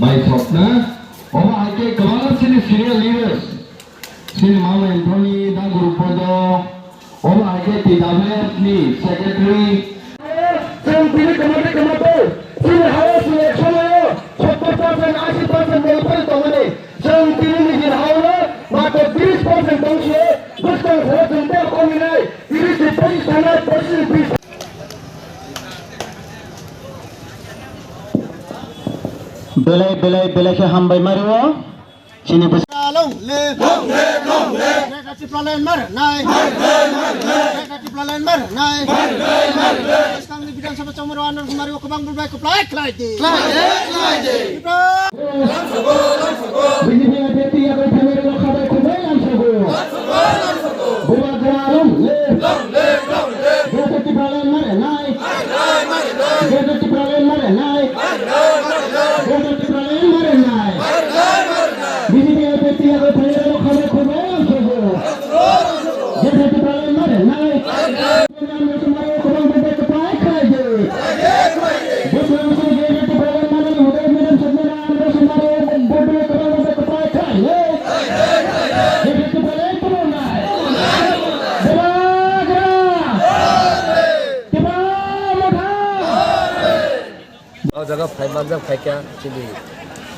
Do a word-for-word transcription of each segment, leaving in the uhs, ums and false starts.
Mai thokna, obo hai khe kwbangma chini senior leaders, chini Mama Anthony, Da Guru Podo, obo hai khe T W F ni secretary. Chwng tini kwmajak kwmato, chini ha-o chwng ek somoio sottor percent, ashi percent mwnwi phano tongmani. Chwng tini nijini ha-o matro tris percent tongsi-o, bwskang salo chwng tei kominai tris ni pochis thangnai, pochis ni bis. Belai, belai, belai khe hambai mario. Chini bwsa- Long live! Long live! Long live! Greater Tipraland mar nai! Greater Tipraland mar nai! Bwskangni Bidhan Sabha chongmani o Andhra Kumari o kwbang bulbai kwplai khlai di. Khlai di, khlai di. Tipra! B J P abhyarthi yago phainai rok khabai khubui lamsago. Bubagra long live! Long live! Long live! Greater Tipraland mar nai! Greater Tipraland mar nai! Greater Tipraland mar nai! B J P abhyarthi yago phainai rok khabai khubui lamsago. Greater Tipraland mar nai! O jaga phai manjak phaikha chini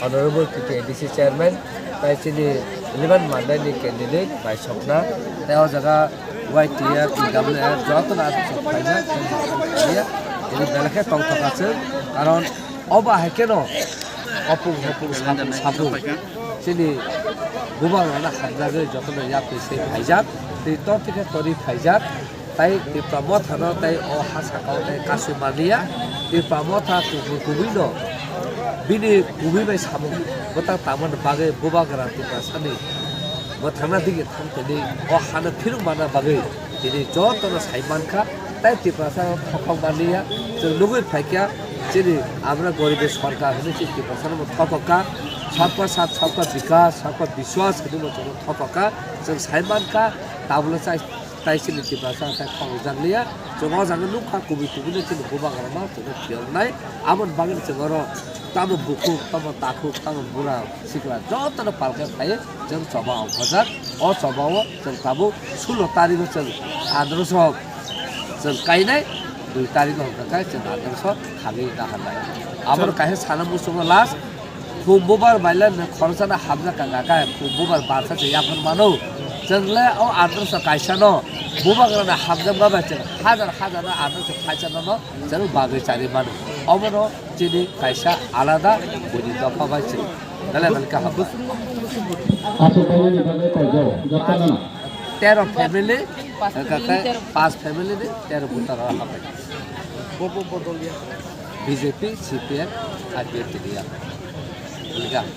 Honorable T T A D C Chairman, tai chini eleven mandai ni candidate bai sokna, tai o jaga Y T F, T W F, joto na aswk phaijak, tini belai khe tongthok aswk, karon obo hai kheno opung hopung sapung sapung chini bubang rana hamjagwi jotono yapri se phaijak, tei tor thikhe tori phaijak. Tai Tipra Mothano tai o ha sakao tai kasui manliya. Tipra Motha kubui kubui no bini kubui bai samung bwtang tangmani bagwi Bubagra Tiprasani bwthangna digi thang tini o hano phiruk manna bagwi tini jotono sai mankha. Tai Tiprasa thokhok manliya, chwng nugwi phaikha chini amra goribi sorkar hwnwi chini Tiprasano bo thokhokha. Sabka sath, sabka bikas, sabka biswas hwnwi bo chwngno thokhokha. Chwng sai mankha, tabukle chai Tai chini Tiprasa khe khorokjak liya. Chwng o jaga nukha kubui kubui no chini bubagrama chwngno phiyoknai. Aboni bagwi chwng oro tamo bukhuk, tamo takhuk, tamo bura sikla jotono palkhe phaiwi chwng choba ongkhorjak. O choba o chwng tabuk sulo tarikgo chwng androso chwng kainai, dui tarikgo hwnkha khe chwng androso thangwi naharnai. Abono kaisa sana muchungo last. Khum bubar baila no khoroksa no hamjak ka kaka, khum bubar barsa se yaphang mano. Chwng le o androso kaisa no bubagra no hamjak ma bai chwng hajar hajar no androso kaisa no no chwng bagwi chari mano. Omo no chini kaisa alada buini dopha bai chwng. Belai belai kaham. Aswk bangmani bagwi koijo, jotono. Tero family, kaka pas family ni tero buta rok hapai. Bobo bodol ya. B J P, C P M, I P F T D R. Belai kaham.